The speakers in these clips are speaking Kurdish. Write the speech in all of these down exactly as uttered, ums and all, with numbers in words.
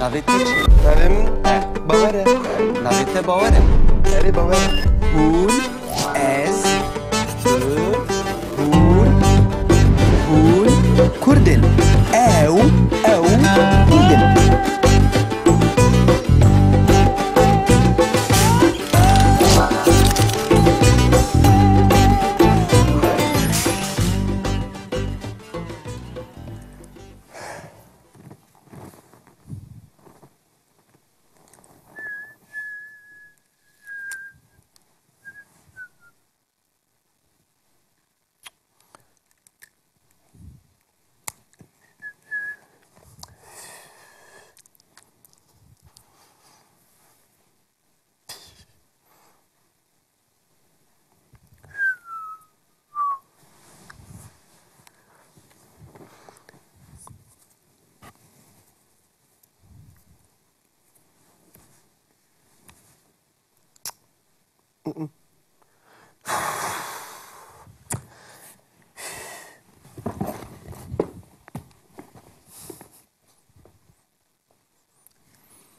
Navê te çi? Navê min Bawer e. Navê te Bawer e? Erê, Bawer e. Hûn, ez, tu, hûn, hûn Kurd in. Ew, ew Kurd in.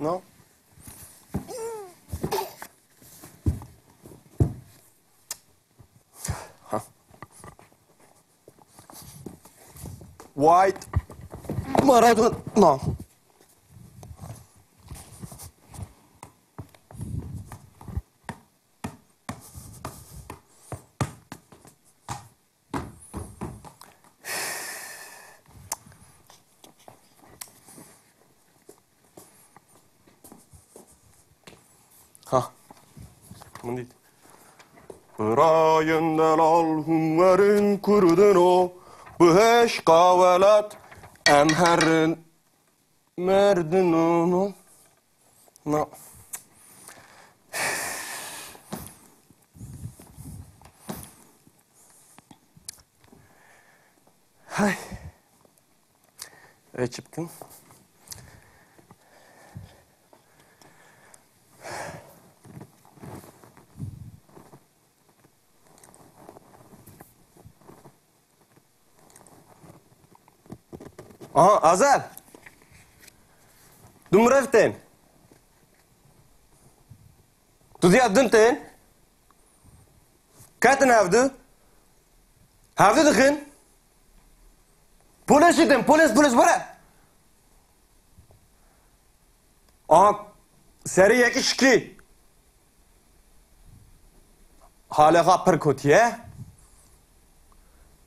No. White Maradona. Ha. Min dît. Birayên delal hûn werin Kurdino, bi hêşka welat em herin merdino. Na. Hay. Ev çi bikim? Aha, Azel. Du mirev tên. Tu diya din tên. Ketin hevdu. Hevdu dixin. Polis jî tên. Polis, polis, were. Aha, serî yekî şikî. Halê xwe pir kotiye.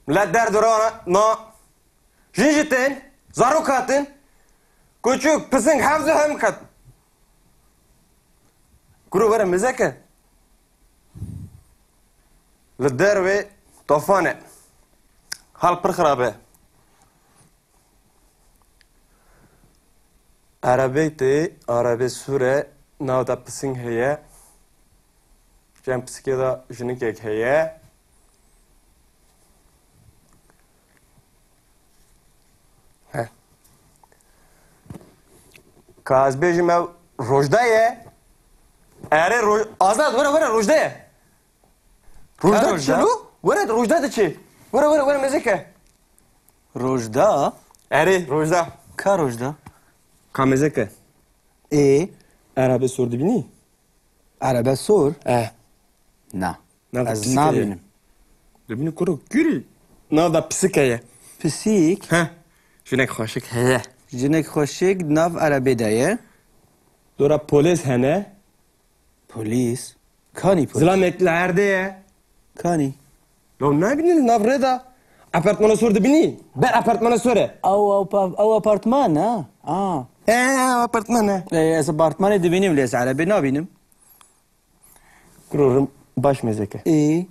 Milet derdora na. Jin jî tên, zarok hatin. Koçûk, pising, hevdu hem ket. Kuro were mêzeke. Li dervê tofan e. Hal pir xirab e. Erebeyê tê, erebê sor e, nav de pising heye. Cem pisikê de jinikek heye. He. Ka ez bêjim ew Rojda ye. Erê Roj-, Azad, were, were, Rojda ye. Rojda Rojda? Diçe lo? Were, Rojda diçe. Were, were, were, mêzeke. Rojda? Erê, Rojda. Ka Rojda? Ka mêzeke. Ê? Erebe sor dibînî? Erebe sor? Eh. Na. Nav Ez pisîk heye. Nabînim. Dibînî kuro kürî. Nav da pisîk heye. Pisîk? He. Jinek xweşik heye. Jinek xweşik nav erebê de ye. Dora polês hene. Polîs? Kanî polîs? Zilamek li erdê ye. Kanî? Lo nabînî li nav rê de. Apartmana sor dibînî? Ber apartmana sor e. Ew, ew pa-, ew apartman e? A. E, ew apartman e. E, ez apartmanê dibînim lê ez erebê nabînim. Kuro rim baş mêzeke. Ê.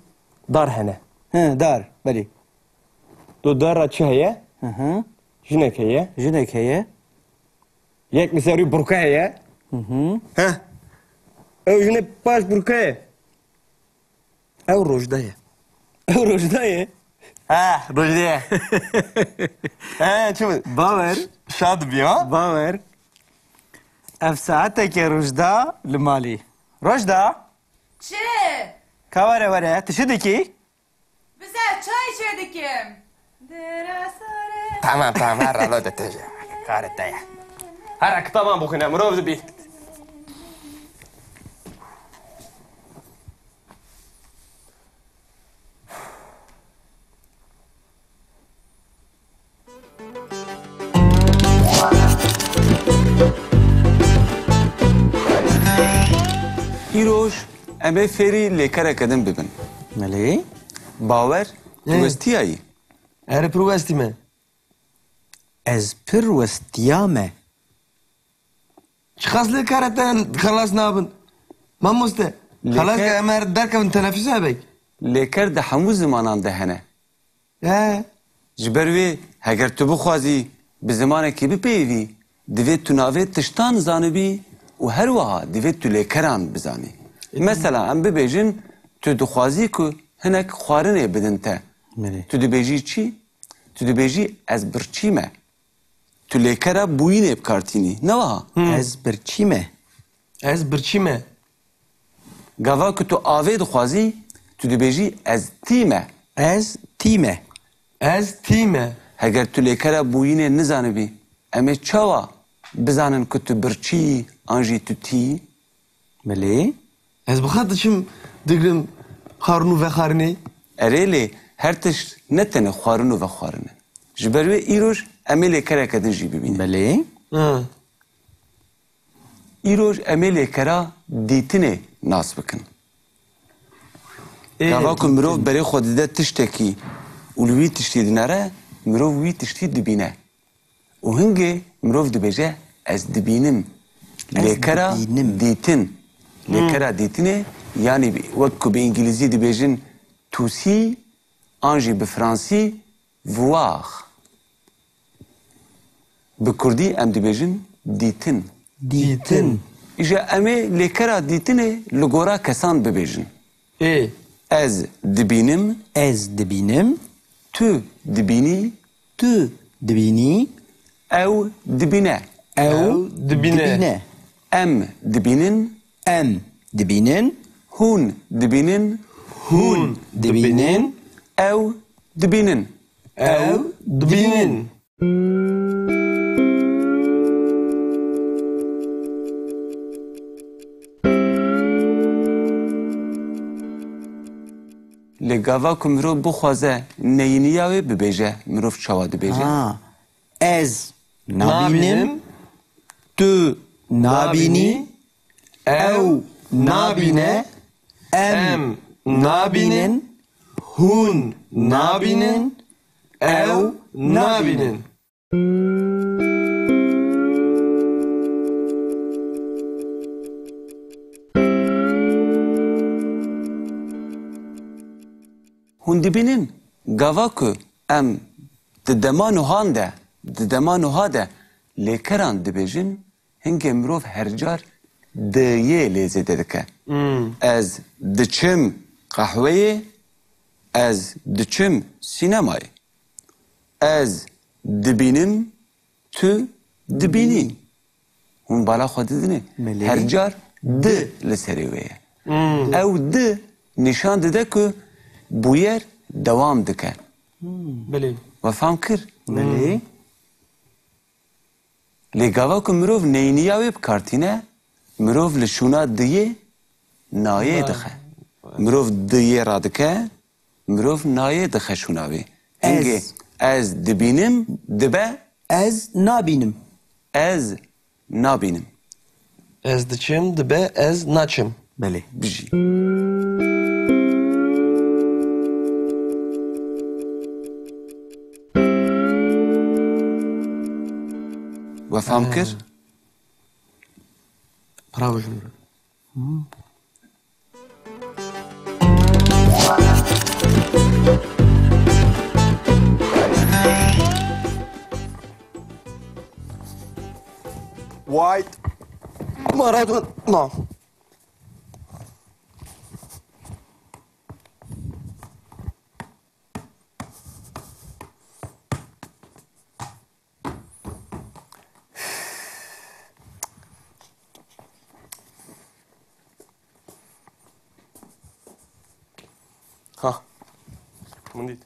Dar hene. He, dar, belê. Do dar ra çi heye? Hı hı. Jinek heye. Jinek heye. Yek li ser wî burka heye. Hı hı. Heh. Ew jine paş burka ye. Ew Rojda ye. Ew Rojda ye. Ha, Rojda ye. He, çi bi? Bawer. Şad bî ha? Bawer. Ev saeteke Rojda li malê. Rojda? Çi? Ka were were, tu çi dikî? Bize çay çêdikim. Tamam, tamam, her ralo de têje. Karê te ye. Here kitaba bixwîne, mirov dibî. Îroj em ê fêrî lêkereke din bibin. Belê. Bawer, tu Ê. westiyayî? Erê, pir westî me. Ez pir westiyame. Çiqas lêkera te xelas nabin? Mamoste, xelas Lêker ke em her derkevin tenefûsa bek. Lêker di hemû zimanan de hene. He. Ji ber wê, heger tu bixwazî bi zimanekî bipeyivî, divê tu navê tiştan zanibî û her wiha divê tu lêkeran bizanî. Mesela em bibêjin, tu dixwazî ku hinek xwarinê bidin te. Belê. Tu dibêjî çi? Tu dibêjî, ez birçî me. Tu lêkera bûyînê bi kar tînî, ne wiha? Hmm. Ez birçî me. Ez birçî me. Gava ku tu avê dixwazî, tu dibêjî, ez tî me. Ez tî me. Ez tî me. Heger tu lêkera bûyînê nizanibî, em ê çawa bizanin ku tu birçî yî an jî tu tî yî? Belê. Ez bi xwe diçim digrim xwarin û vexwarinê. Erê lê her tişt ne tenê xwarin û vexwarin e. Ji ber wê îroj em ê lêkereke din jî bibînin. Belê. Ha. Îroj em ê lêkera dîtinê nas bikin. Ê, Gava ku mirov dîtin. berê xwe dide tiştekî û li wî tiştî dinere, mirov wî tiştî dibîne. Û hingê mirov dibêje, ez dibînim. Ez Lêkera dibînim. dîtin. Hmm. Lêkera dîtinê, yanî bi-, wek ku bi îngilîzî dibêjin to see, an jî bi fransî voir. Bi kurdî em dibêjin dîtin. Dîtin. Îja em ê lêkera dîtinê li gora kesan bibêjin. Ê. Ez dibînim. Ez dibînim. Tu dibînî. Tu dibînî. Ew dibîne. Ew Ew dibîne. dibîne. Em dibînin. Em dibînin. Hûn dibînin. Hûn dibînin. Ew dibînin. Ew dibînin. Lê gava ku mirov bixwaze neyîniya wê bibêje, mirov çawa dibêje? Ha, ez nabînim, Nabînim. tu nabînî, Nabînî. ew nabîne, em Em nabînin. nabînin, hûn nabînin, ew nabînin. Hûn dibînin, gava ku em di dema nuhan de, di dema nuha de lêkeran dibêjin, hingê mirov her car di yê lê zêde dike. Hmm. Ez diçim qehweyê, ez diçim sînemayê. Ez dibînim, tu dibînî. Hûn bala xwe didinê. Belê. Her car di li serê wê ye. Hmm. Ew di nîşan dide ku bûyer dewam dike. Belê. We fam kir? Belê. Lê gava ku mirov neyniya wê bi kar tîne, mirov li şûna diyê nayê Na- dixe. Mirov diyê radike, mirov nayê dixe şûna wê. Hingê Ez. ez dibînim dibe Ez nabînim. ez nabînim. Ez diçim dibe ez naçim. Belê. Bijî. We fam kir? Bravo ji min re. White. Maradona. Ha. Min dît.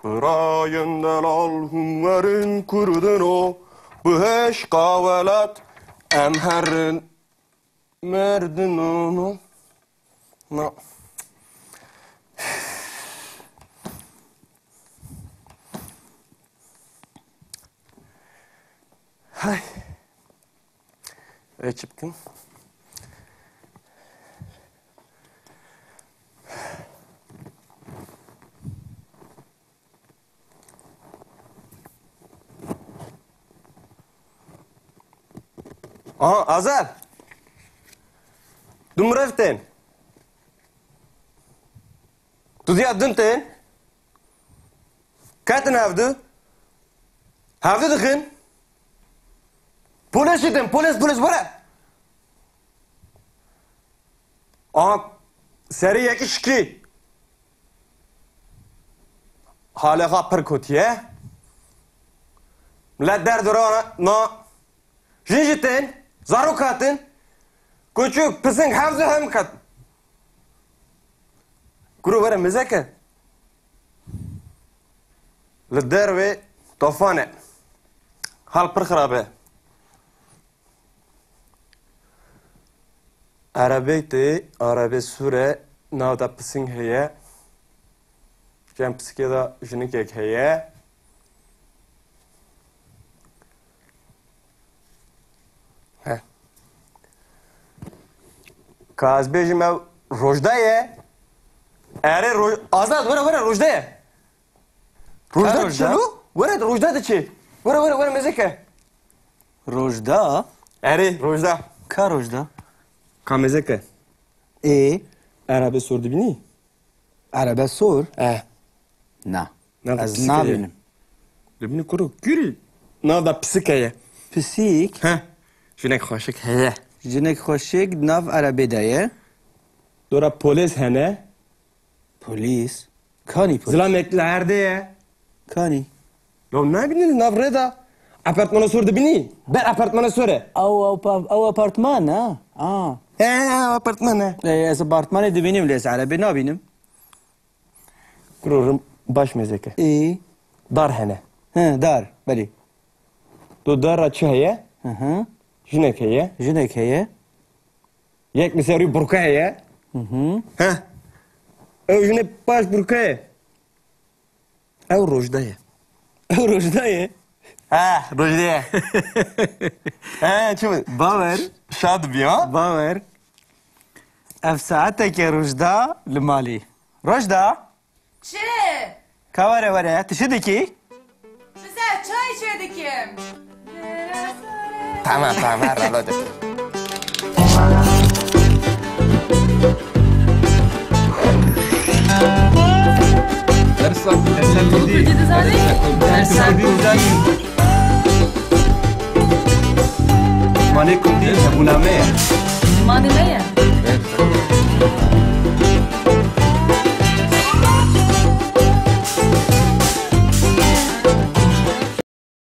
Birayên delal hûn werin Kurdino, Bihişka welat, em herin merdinono. Na. Hay. Ê çi bikin? Aha, Azel. Du mirev tên. Tu ziya din tên. Ketin hevdu. Hevdu dixin. Polis jî tên. Polis, polis, were. Aha, serî yekî şikî. Halê xwe pir kotiye. Milet derdora na. Jin jî tên, zarok hatin. Koçûk, pising, hevzu hem ket. Kuro were mizeke. Li dervê tofan e. Hal pir xirab e. Erebeyê tê, erebê sor e, nav de pising heye. Cem pisikê de jinikek heye. He. Ka ez bêjim ew Rojda ye. Erê Roj-, Azad, were, were, Rojda ye. Rojda Rojda? Diçe lo? Were, Rojda diçe. Were, were, were, mêzeke. Rojda? Erê, Rojda. Ka Rojda? Ka mêzeke. Ê? Erebe sor dibînî? Erebe sor? Eh. Na. Nav de Ez pisîk heye. Nabînim. Dibînî kuro kîrî? Nav de pisîk heye. Pisîk? He. Jinek xweşik heye. Jinek xweşik di nav erebê de ye. Dora polês hene. Polîs? Kanî polîs? Zilamek li erdê ye. Kanî? Lo nabînî li nav rê de. Apartmana sor dibînî? Ber apartmana sor e. Ew, ew pa-, ew apartman, ha? A. He, he, apartman e. E, ez apartmanê dibînim lê ez erebê nabînim. Kuro rim baş mêzeke. Ê. Dar hene. He, dar, belê. Do dar ra çi heye? Hı hı. Jinek heye. Jinek heye. Yek li ser wî burka heye. Hı hı. Heh. Ew jinê paş burka ye. Ew Rojda ye. Ew Rojda ye. Ha, Rojda ye. Ha, çi mi? Bawer. Şad bî ha? Bawer. Ev saeteke Rojda li malê. Rojda? Çi? Ka were were, tu çi dikî? Ji ser çayê çêdikim. Tamam, tamam, her ralo de. Dersa Kurdî dizanî? Dersa Kurdî dizanî? Zimanê Kurdî hebûna me ye. Zimanê me ye.